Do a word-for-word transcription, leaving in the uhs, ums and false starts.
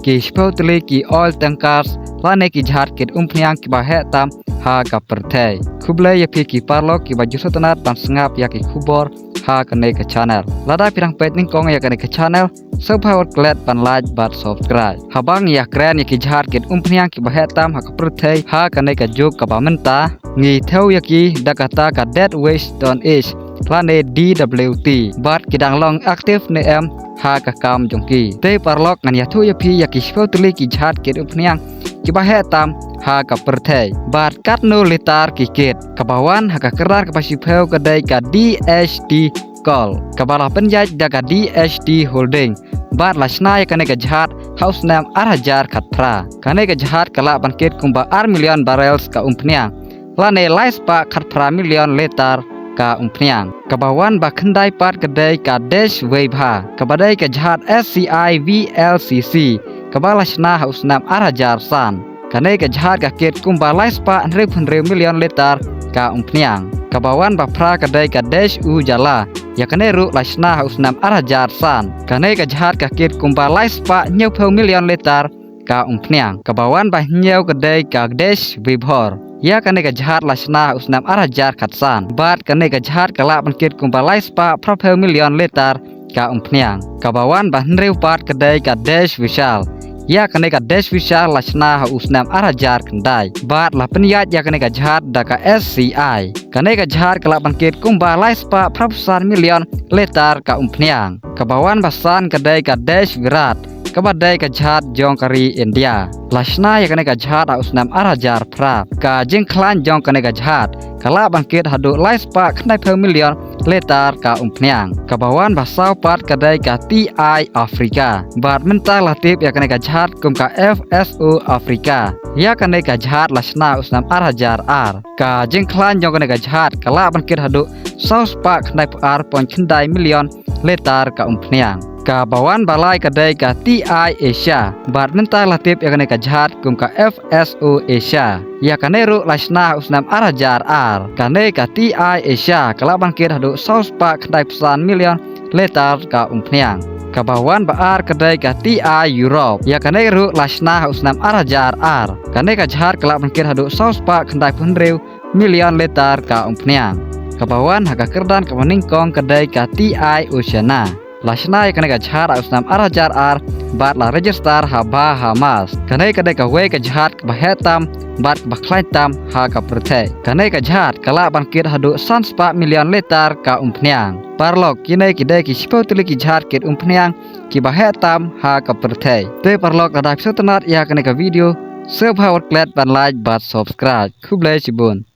ki shiphew tylli ki oil tankers lane ki jahaj kit umphniang kiba heh tam ha ka pyrthei. Khublei ïa phi ki paralok kiba ju sngewtynnat ban sngap ïa ki khubor ha kane ka channel. Lada phi dang peit nyngkong ïa kane ka channel, sngewbha wat klet ban like bad subscribe. Haba ngi ïakren ïa ki jahaj kit umphniang kiba heh tam ha ka pyrthei ha kane ka juk kaba mynta, ngi thew ïa ki da kata ka Deadwood Stone Age lane D W T, bad ki dang long active ne em ha ka kam jong ki. Te paralok, ngan ïathuh ïa phi ïa ki shiphew tylli ki jahaj kit umphniang kiba heh tam ha ka pyrthei bad katno litar ki kit. Kaba wan ha ka kyrdan kaba shiphew ka dei ka D H T Cole, kaba la pynïaid da ka D H T Holding bad la shna ïa kane ka jahaj ha u snem ar hajar khatphra. Kane ka jahaj ka lah ban kit kumba ar million barrels ka umphniang, lane lai spah khatphra million litar ka umphniang. Kaba wan ba khyndai pat ka dei ka Desh Vaibha, kaba dei ka jahaj S C I V L C C, kaba la shna ha u snem ar hajar san. Kane ka jahaj ka kit kumba lai spah hynriewphew hynriew million litar ka umphniang. Kaba wan ba phra ka dei ka Desh Ujala, ïa kane ruh la shna ha u snem ar hajar san. Kane ka jahaj ka kit kumba lai spah hynñiewphew million litar ka umphniang. Kaba wan ba hynñiew ka dei ka Desh Vibhor, ïa kane ka jahaj la shna ha u snem ar hajar khatsan. Bad kane ka jahaj ka lah ban kit kumba lai spah phraphew million litar ka umphniang. Kaba wan ba hynriew pat ka dei ka Desh Vishal, ïa kane ka Desh Vishal la shna ha u snem ar hajar khyndai bad la pynïaid ïa kane ka jahaj da ka S C I. Kane ka jahaj ka lah ban kit kumba lai spah phraphew san million litar ka umphniang. Kaba wan ba san ka dei ka Desh Virat, kaba dei ka jahaj jong ka ri India. La shna ïa kane ka jahaj ha u snem ar hajar phra. Ka jingkhlaiñ jong kane ka jahaj ka lah ban kit haduh lai spah khyndaiphew million litar ka umphniang. Kaba wan ba saw pat ka dei ka T I Africa, bad mynta la tip ïa kane ka jahaj kum ka F S O Africa. Ïa kane ka jahaj la shna ha u snem ar hajar ar. Ka jingkhlaiñ jong kane ka jahaj ka lah ban kit haduh saw spah khyndaiphew ar point khyndai million litar ka umphniang. Kaba wan ba lai ka dei ka T I Asia, bad mynta la tip ïa kane ka jahaj kum ka F S O Asia. Ïa kane ruh la shna ha u snem ar hajar ar. Kane ka T I Asia ka lah ban kit haduh saw spah khyndaiphew san million litar ka umphniang. Kaba wan ba ar ka dei ka T I Europe, ïa kane ruh la shna ha u snem ar hajar ar. Kane ka jahaj ka lah ban kit haduh saw spah khyndaiphew hynriew million litar ka umphniang. Kaba wan ha ka kyrdan kaba nyngkong ka dei ka T I Oceania. La shna ïa kane ka jahaj ha u snem ar hajar ar bad la register ha Bahamas. Kane ka dei kawei ka jahaj kaba heh tam bad kaba khlaiñ tam ha ka pyrthei. Kane ka jahaj ka lah ban kit haduh san spah million litar ka umphniang. Paralok, kine ki dei ki shiphew tylli ki jahaj kit umphniang kiba heh tam ha ka pyrthei. Te paralok, lada phi sngewtynnat ïa kane ka video, sngewbha wat klet ban like bad subscribe. Khublei shibun.